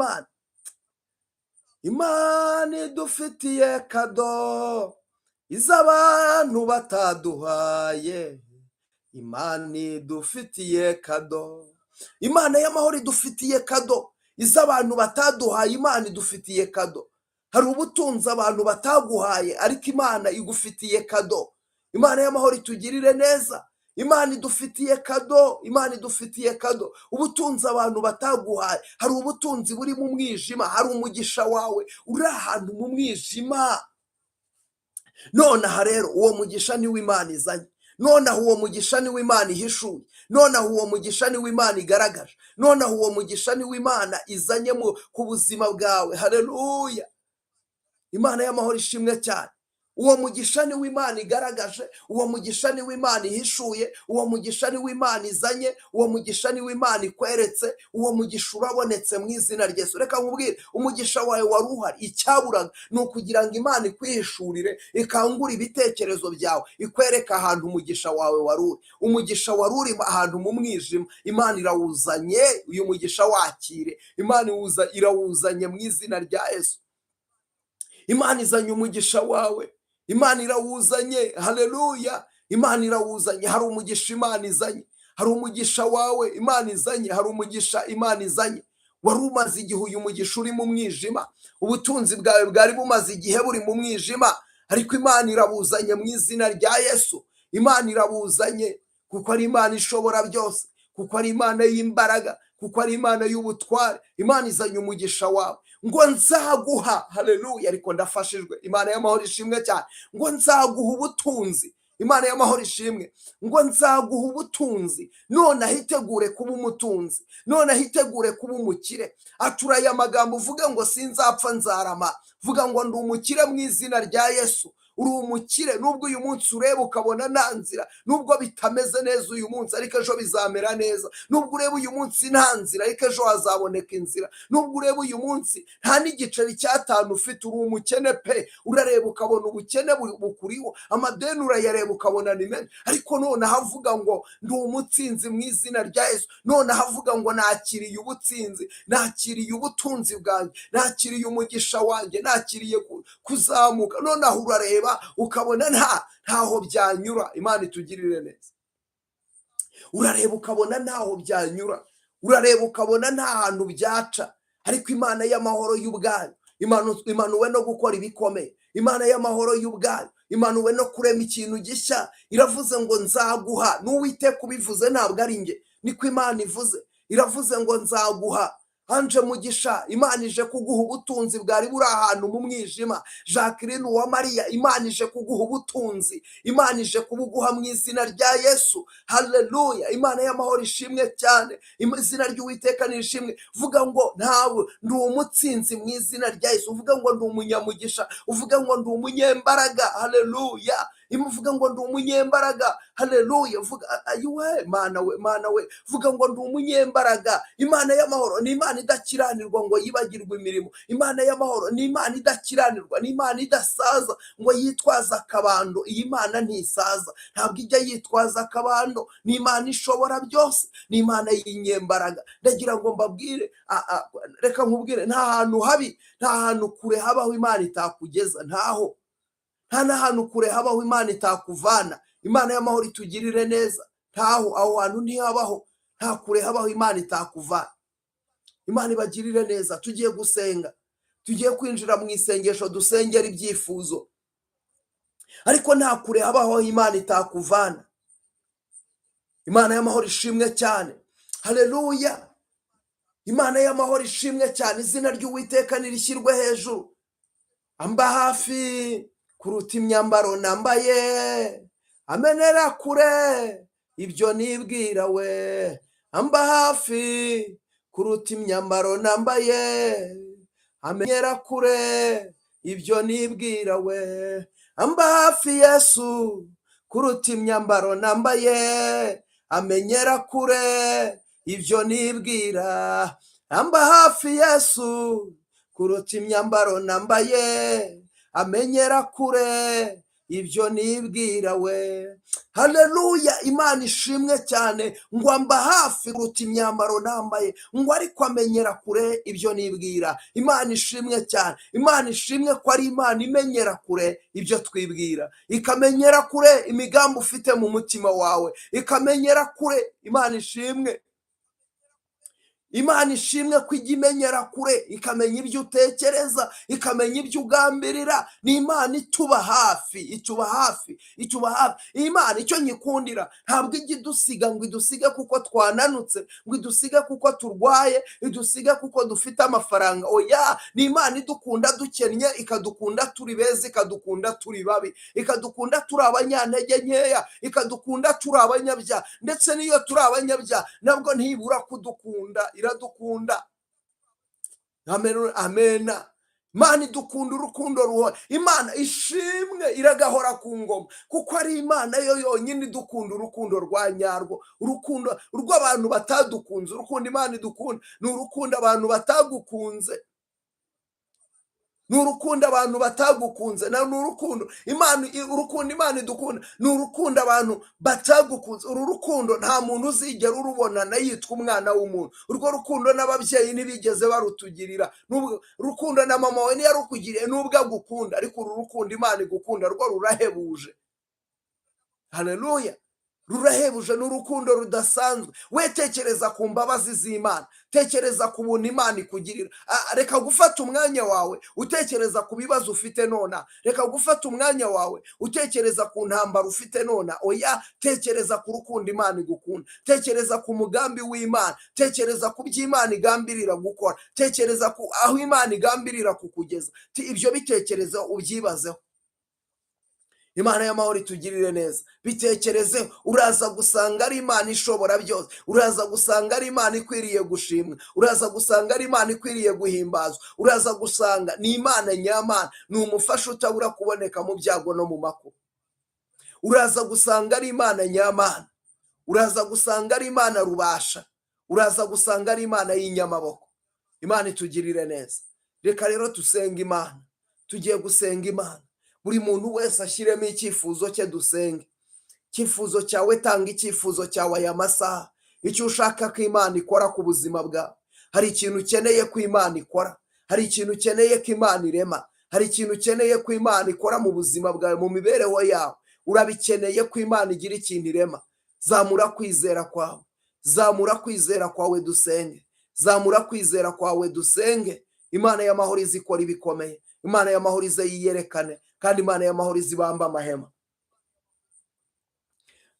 Imana idufitiye, kado iz'abantu bataduhaye. Imana idufitiye kado, Imana y'amahoro idufitiye kado iz'abantu bataduhaye. Imana idufitiye kado. Hari ubutunzi abantu bataguhaye, ariko Imana igufitiye kado. Imana y'amahoro itugirire neza. Imana idufitiye kado, Imana idufitiye kado, ubutunzi abantu bataguhaye. Hari ubutunzi buri mu mwijima, hari umugisha wawe uri ahantu mu mwijima. Nonaha rero uwo mugisha niwo Imana izanye, nonaha uwo mugisha niwo Imana ihishuye, nonaha uwo mugisha niwo Imana igaragaje, nonaha uwo mugisha niwo Imana izanye ku buzima bwawe. Haleluya! Imana y'amahoro ishimwe cyane. Uwo mugisha niwo Imana igaragaje, uwo mugisha niwo Imana ihishuye, uwo mugisha niwo Imana izanye, uwo mugisha niwo Imana ikweretse. Uwo mugisha urabonetse mu izina rya Yesu. Reka nkubwire, umugisha wawe wari uhari, icyaburaga ni ukugira ngo Imana ikwihishurire, ikangure ibitekerezo byawe, ikwereke ahantu umugisha wawe wari uri. Umugisha wari uri ahantu mu mwijima, Imana irawuzanye. Uyu mugisha wakire, Imana irawuzanye mu izina rya Yesu. Imana izanye umugisha wawe, Imana irawuzanye. Haleluya! Imana irawuzanye. Hari umugisha Imana izanye, hari umugisha wawe Imana izanye, hari umugisha Imana izanye. Wari umaze igihe uyu mugisha uri mu mwijima, ubutunzi bwawe bwari bumaze igihe buri mu mwijima, ariko Imana irabuzanye mu izina rya Yesu. Imana irabuzanye kuko ari Imana ishobora byose, kuko ari Imana y'imbaraga, kuko ari Imana y'ubutware. Imana izanye umugisha wawe. Ngo nzaguha, haleluya! Ariko ndafashijwe. Imana y'amahoro ishimwe cyane. Ngo nzaguha ubutunzi. Imana y'amahoro ishimwe. Ngo nzaguha ubutunzi. Noneho itegure kuba umutunzi, noneho itegure kuba umukire. Atura aya magambo, uvuge ngo sinzapfa, nzarama. Vuga ngo ndi umukire mu izina rya Yesu. Uri umukire nubwo uyu munsi ureba ukabona nta nzira, nubwo bitameze neza uyu munsi, ariko ejo bizamera neza. Nubwo ureba uyu munsi nta nzira, ariko ejo hazaboneka inzira. Nubwo ureba uyu munsi nta n'igiceri cy'atanu ufite, uri umukene pe, urareba ukabona ubukene bukuriho, amadeni urayareba ukabona ni menshi, ariko noneho avuga ngo ndi umutsinzi mu izina rya Yesu. Noneho avuga ngo nakiriye ubutsinzi, nakiriye ubutunzi bwanjye, nakiriye umugisha wanjye, nakiriye kuzamuka. Noneho urareba ukabona ntaho byanyura. Imana itugirire neza. Urareba ukabona ntaho byanyura, urareba ukabona nta hantu byaca, ariko Imana y'amahoro y'ubwayo imanuwe no gukora ibikomeye. Imana y'amahoro y'ubwayo imanuwe no kurema ikintu gishya. Iravuze ngo nzaguha. N'Uwiteka ubivuze, ntabwo ari njye, niko Imana ivuze. Iravuze ngo nzaguha. Anje Mugisha, Imana ije kuguha ubutunzi bwari buri ahantu mu mwijima. Jacqueline Uwamariya, Imana ije kuguha ubutunzi, Imana ije kubuguha mu izina rya Yesu. Haleluya! Imana y'amahoro ishimwe cyane. Izina ry'Uwiteka ni ishimwe. Vuga ngo ntawe, ndi umutsinzi mu izina rya Yesu. Uvuga ngo ndi umunyamugisha, uvuga ngo ndi umunyembaraga. Haleluya! Imuvuga ngo ndi umunyembaraga. Haleluya! Vuga, ayiwe Mana we, Mana we, vuga ngo ndi umunyembaraga. Imana y'amahoro ni Imana idakiranirwa ngo yibagirwe imirimo. Imana y'amahoro ni Imana idakiranirwa, ni Imana idasaza ngo yitwaze akabando. Iyi Mana ntisaza, ntabwo ijya yitwaza akabando. Ni Imana ishobora byose, ni Imana y'inyembaraga. Ndagira ngo mbabwire, reka nkubwire, nta hantu habi, nta hantu kure habaho Imana itakugeza. Ntaho, nta n'ahantu kure habaho Imana itakuvana. Imana y'amahoro itugirire neza. Ntaho, aho hantu ntihabaho, nta kure habaho Imana itakuvana. Imana ibagirire neza. Tugiye gusenga, tugiye kwinjira mu isengesho, dusengera ibyifuzo, ariko nta kure habaho Imana itakuvana. Imana y'amahoro ishimwe cyane. Haleluya! Imana y'amahoro ishimwe cyane. Izina ry'Uwiteka nirishyirwe hejuru. Amba hafi kuruta imyambaro nambaye, amenera kure ibyo nibwira we. Amba hafi kuruta imyambaro nambaye, amenyera kure ibyo nibwira we. Amba hafi Yesu kuruta imyambaro nambaye, amenyera kure ibyo nibwira. Amba hafi Yesu kuruta imyambaro nambaye, amenyera kure ibyo nibwira we. Haleluya! Imana ishimwe cyane. Ngo amba hafi kuruta imyambaro nambaye, ngo ariko amenyera kure ibyo nibwira. Imana ishimwe cyane. Imana ishimwe ko ari Imana imenyera kure ibyo twibwira, ikamenyera kure imigambi ufite mu mutima wawe, ikamenyera kure. Imana ishimwe. Imana ishimwe ko ijya imenyera kure, ikamenya ibyo utekereza, ikamenya ibyo ugambirira. Ni Imana ituba hafi, ituba hafi, ituba hafi. Imana icyo nyikundira, ntabwo ijya idusiga ngo idusige kuko twananutse, ngo idusige kuko turwaye, idusige kuko dufite amafaranga. Oya, ni Imana idukunda dukennye, ikadukunda turi beza, ikadukunda turi babi, ikadukunda turi abanyantege nkeya, ikadukunda turi abanyabyaha. Ndetse n'iyo turi abanyabyaha nabwo ntibura kudukunda, iradukunda. Amen, amena. Imana idukunda urukundo ruhora. Imana ishimwe, iragahora ku ngoma, kuko ari Imana yo yonyine idukunda urukundo rwa nyarwo, urukundo rw'abantu batadukunze. Urukundo Imana idukunda ni urukundo abantu batagukunze, ni urukundo abantu batagukunze, ni urukundo Imana, urukundo Imana idukunda ni urukundo abantu batagukunze. Uru rukundo nta muntu uzigera urubona yitwa umwana w'umuntu. Urwo rukundo n'ababyeyi ntibigeze barutugirira. Urukundo na mama wawe ntiyarukugiriye nubwo agukunda, ariko uru rukundo Imana igukunda rwo rurahebuje. Haleluya! Rurahebuje, ni urukundo rudasanzwe. We tekereza ku mbabazi z'Imana, tekereza ku buntu Imana ikugirira. Reka gufata umwanya wawe utekereza ku bibazo ufite nona. Reka gufata umwanya wawe utekereza ku ntambara ufite nona. Oya, tekereza ku rukundo Imana igukunda, tekereza ku mugambi w'Imana, tekereza ku byo Imana igambirira gukora, tekereza ku aho Imana igambirira kukugeza. Ibyo bitekerezeho, ubyibazeho. Imana y'amahoro itugirire neza. Bitekerezeho, uraza gusanga ari Imana ishobora byose, uraza gusanga ari Imana ikwiriye gushimwa, uraza gusanga ari Imana ikwiriye guhimbazwa, uraza gusanga ni Imana nyamana, ni umufasha utabura kuboneka mu byago no mu makuba. Uraza gusanga ari Imana nyamana, uraza gusanga ari Imana rubasha, uraza gusanga ari Imana y'inyamaboko. Imana itugirire neza. Reka rero dusenga Imana. Tugiye gusenga Imana, buri muntu wese ashyiremo icyifuzo cye, dusenge. Icyifuzo cyawe, tanga icyifuzo cyawe aya masaha, icyo ushaka ko Imana ikora ku buzima bwawe. Hari ikintu ukeneye ko Imana ikora, hari ikintu ukeneye ko Imana irema, hari ikintu ukeneye ko Imana ikora mu buzima bwawe, mu mibereho yawe. Urabikeneye ko Imana igira ikintu irema. Zamura kwizera kwawe, zamura kwizera kwawe dusenge, zamura kwizera kwawe dusenge. Imana y'amahoro izi ikora ibikomeye, Imana y'amahoro ize yiyerekane, kandi Imana y'amahoro izibamba amahema.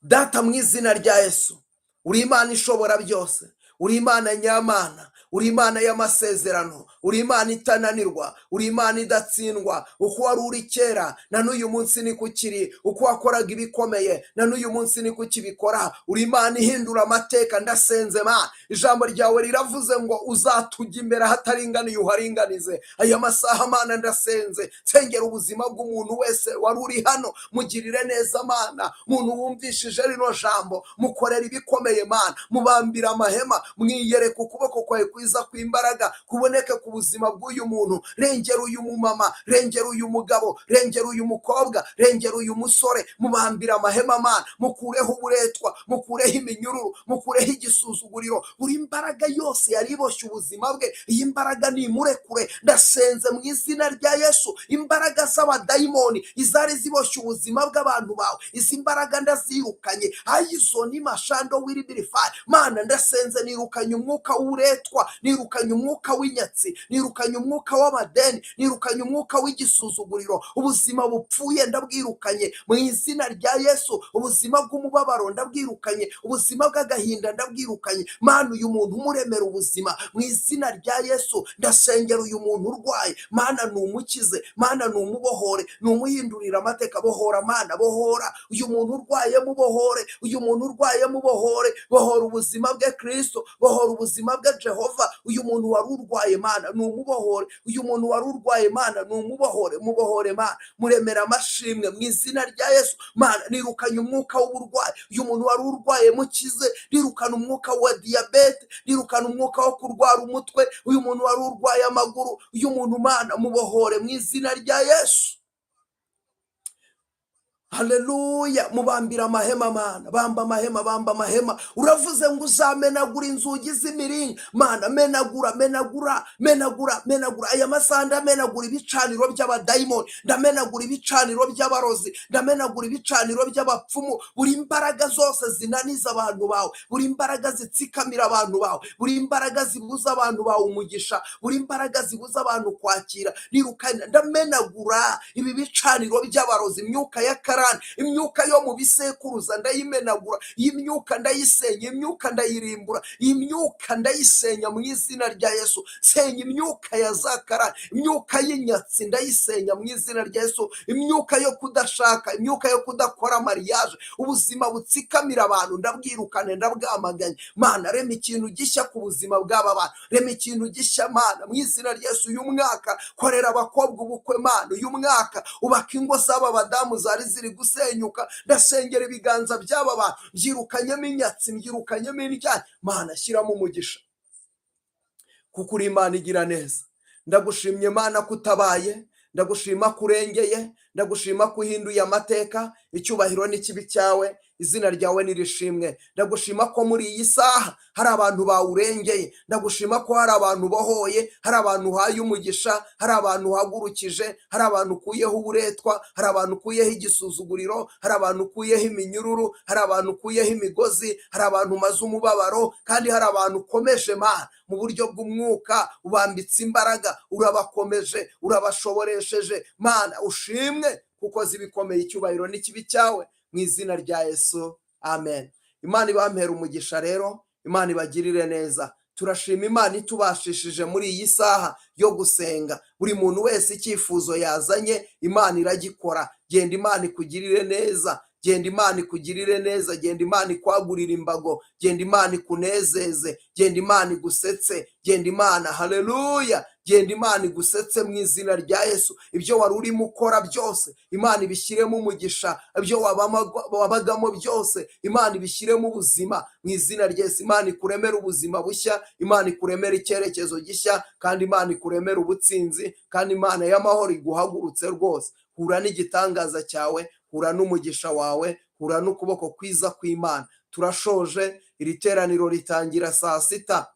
Data, mu izina rya Yesu, uri Imana ishobora byose, uri Imana nyamana, uri Imana y'amasezerano, uri Imana itananirwa, uri Imana idatsindwa. Uko wari uri kera na n'uyu munsi niko ukiri, uko wakoraga ibikomeye na n'uyu munsi niko ukibikora. Uri Imana ihindura amateka. Ndasenze Mana, ijambo ryawe riravuze ngo uzatujya imbere ahataringaniye uharinganize. Aya masaha Mana ndasenze, nsengera ubuzima bw'umuntu wese wari uri hano, mugirire neza Mana. Muntu wumvishije rino jambo, mukorera ibikomeye Mana, mubambira amahema, mwiyereka ukuboko kwawe kwiza kw'imbaraga kuboneke ku buzima bw'uyu muntu. Rengera uyu mumama, rengera uyu mugabo, rengera uyu mukobwa, rengera uyu musore, mubambira amahema Mana, mukureho uburetwa, mukureho iminyururu, mukureho igisuzuguriro. Buri mbaraga yose yari iboshye ubuzima bwe, iyi mbaraga nimurekure. Ndasenze mu izina rya Yesu, imbaraga z'abadayimoni izari ziboshye ubuzima bw'abantu bawe, izi mbaraga ndazirukanye. Ayizo ni mashando wiribirifayi. Mana, ndasenze, nirukanye umwuka w'uburetwa, nirukanye umwuka w'inyatsi, nirukanye umwuka w'amadeni, nirukanye umwuka w'igisuzuguriro. Ubuzima bupfuye ndabwirukanye mu izina rya Yesu. Ubuzima bw'umubabaro ndabwirukanye, ubuzima bw'agahinda ndabwirukanye. Mana, uyu muntu umuremera ubuzima mu izina rya Yesu. Ndasengera uyu muntu urwaye, Mana numukize, Mana numubohore, numuhindurire amateka. Bohora Mana, bohora uyu muntu urwaye, mubohore uyu muntu urwaye, mubohore. Bohora ubuzima bwe Kristo, bohora ubuzima bwe Jehova. Uyu muntu wari urwaye Mana numubohore, uyu muntu wari urwaye Mana numubohore, mubohore Mana, muremera amashimwe mu izina rya Yesu. Mana, nirukanye umwuka w'uburwayi, uyu muntu wari urwaye mukize. Nirukana umwuka wa diyabete, nirukana umwuka wo kurwara umutwe, uyu muntu wari urwaye amaguru, uyu muntu Mana mubohore mu izina rya Yesu. Haleluya! Mubambira amahema Mana, bamba amahema, bamba amahema. Uravuze ngo uzamenagura inzugi z'imiringa. Mana, menagura, menagura, menagura, menagura. Aya masaha ndamenagura ibicaniro by'abadayimoni, ndamenagura ibicaniro by'abarozi, ndamenagura ibicaniro by'abapfumu. Buri mbaraga zose zinaniza abantu bawe, buri mbaraga zitsikamira abantu bawe, buri mbaraga zibuza abantu bawe umugisha, buri mbaraga zibuza abantu kwakira, nirukana, ndamenagura ibi bicaniro by'abarozi, imyuka ya karande. karande, imyuka yo mu bisekuruza ndayimenagura, iyi myuka ndayisenya, imyuka ndayirimbura, iyi myuka ndayisenya mu izina rya Yesu. Senya imyuka ya za karande, imyuka y'inyatsi ndayisenya mu izina rya Yesu, imyuka yo kudashaka, imyuka yo kudakora mariage, ubuzima butsikamira abantu ndabwirukane, ndabwamaganye. Mana, rema ikintu gishya ku buzima bw'aba bantu, rema ikintu gishya Mana mu izina rya Yesu. Uyu mwaka korera abakobwa ubukwe Mana, uyu mwaka ubaka ingo z'aba badamu zari ziri gusenyuka. Ndasengera ibiganza by'aba bantu, byirukanyemo inyatsi, mbyirukanyemo indyanyi. Mana, shyiramo umugisha kuko uri Imana igira neza. Ndagushimye Mana ko utabaye, ndagushima ko urengeye, ndagushima ko uhinduye amateka. Icyubahiro n'ikibi cyawe, izina ryawe nirishimwe. Ndagushima ko muri iyi saha hari abantu bawurengeye, ndagushima ko hari abantu bohoye, hari abantu uhaye umugisha, hari abantu uhagurukije, hari abantu ukuyeho uburetwa, hari abantu ukuyeho igisuzuguriro, hari abantu ukuyeho iminyururu, hari abantu ukuyeho imigozi, hari abantu umaze umubabaro, kandi hari abantu ukomeje Mana mu buryo bw'umwuka, ubambitse imbaraga, urabakomeje, urabashoboresheje. Mana ushimwe kuko zibikomeye, icyubahiro n'ikibi cyawe mu izina rya Yesu, amen. Imana ibampera umugisha rero, Imana ibagirire neza. Turashima Imana itubashishije muri iyi saha yo gusenga. Buri muntu wese icyifuzo yazanye Imana iragikora. Genda Imana ikugirire neza, genda Imana ikugirire neza, genda Imana ikwagurire imbago, genda Imana ikunezeze, genda Imana igusetse, genda Imana, haleluya, genda Imana igusetse mu izina rya Yesu. Ibyo wari urimo ukora byose Imana ibishyiremo umugisha, ibyo wabagamo byose Imana ibishyiremo ubuzima mu izina rya Yesu. Imana ikuremere ubuzima bushya, Imana ikuremere icyerekezo gishya, kandi Imana ikuremere ubutsinzi, kandi Imana y'amahoro iguhagurutse rwose. Hura n'igitangaza cyawe, hura n'umugisha wawe, hura n'ukuboko kwiza kw'Imana. Turashoje iri teraniro ritangira saa sita.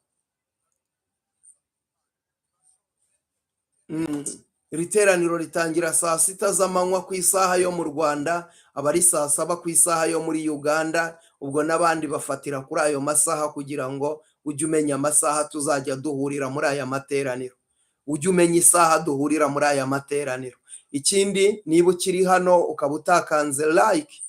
Iri teraniro ritangira saa sita z'amanywa ku isaha yo mu Rwanda, aba ari saa saba ku isaha yo muri Uganda. Ubwo n'abandi bafatira kuri ayo masaha kugira ngo ujye umenya amasaha tuzajya duhurira muri aya materaniro, ujye umenya isaha duhurira muri aya materaniro. Ikindi, niba ukiri hano ukaba utakanze like,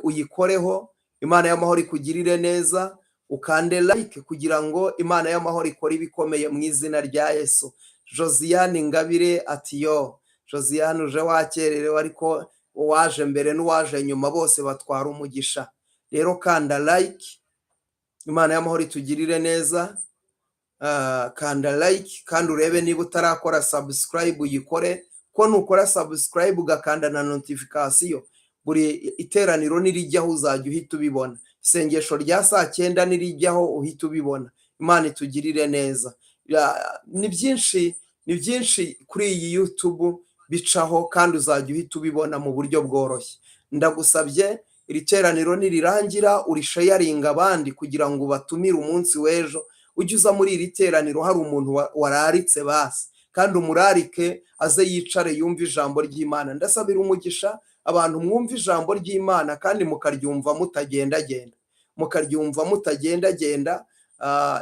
uyikoreho. Imana y'amahoro ikugirire neza, ukande like kugira ngo Imana y'amahoro ikore ibikomeye mu izina rya Yesu. Josiane Ingabire ati yo Josiane uje wakererewe, ariko uwaje mbere n'uwaje nyuma bose batwara umugisha. Rero kanda like, Imana y'amahoro itugirire neza. Kanda like kandi urebe niba utarakora subscribe uyikore, ko nukora subscribe ugakanda na notification, buri iteraniro nirijyaho uzajya uhita ubibona. Isengesho rya saa cyenda nirijyaho uhita ubibona. Imana itugirire neza. Ni byinshi, ni byinshi kuri iyi YouTube bicaho kandi uzajya uhita ubibona mu buryo bworoshye. Ndagusabye iri teraniro nirirangira urishayaringa abandi kugira ngo ubatumire umunsi w'ejo, ujye uza muri iri teraniro hari umuntu wararitse basi, kandi umurarike aze yicare yumve ijambo ry'Imana. Ndasabira umugisha abantu mwumva ijambo ry'Imana kandi mukaryumva mutagendagenda, mukaryumva mutagendagenda.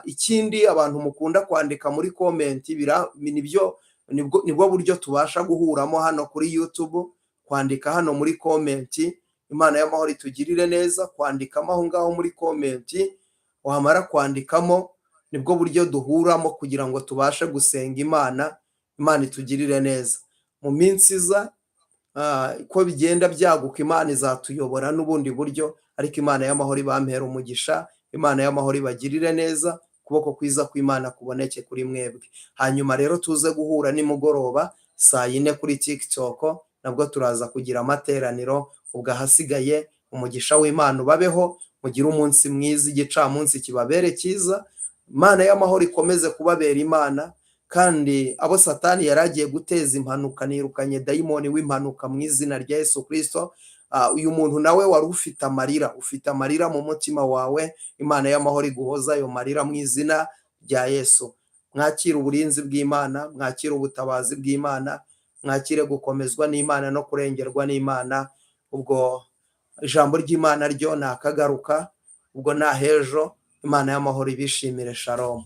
Ikindi abantu mukunda kwandika muri comment, nibwo buryo tubasha guhuramo hano kuri YouTube, kwandika hano muri comment. Imana y'amahoro itugirire neza, kwandikamo aho ngaho muri comment, wamara kwandikamo nibwo buryo duhuramo kugira ngo tubashe gusenga Imana. Imana itugirire neza. Mu minsi iza ko bigenda byaguka, Imana izatuyobora n'ubundi buryo, ariko Imana y'amahoro ibampera umugisha, Imana y'amahoro ibagirire neza, ukuboko kwiza kw'Imana kuboneke kuri mwebwe. Hanyuma rero tuze guhura nimugoroba saa yine kuri TikTok, nabwo turaza kugira amateraniro. Ubwo ahasigaye umugisha w'Imana ubabeho, mugire umunsi mwiza, igicamunsi kibabere cyiza, Imana y'amahoro ikomeze kubabera Imana. Kandi abo Satani yari agiye guteza impanuka, nirukanye dayimoni w'impanuka mu izina rya Yesu Kristo. Uyu muntu nawe wari ufite amarira, ufite amarira mu mutima wawe, Imana y'amahoro iguhoza ayo marira mu izina rya Yesu. Mwakire uburinzi bw'Imana, mwakire ubutabazi bw'Imana, mwakire gukomezwa n'Imana no kurengerwa n'Imana. Ubwo ijambo ry'Imana ryo nakagaruka, ubwo nahejo. Imana y'amahoro ibishimire. Shalom.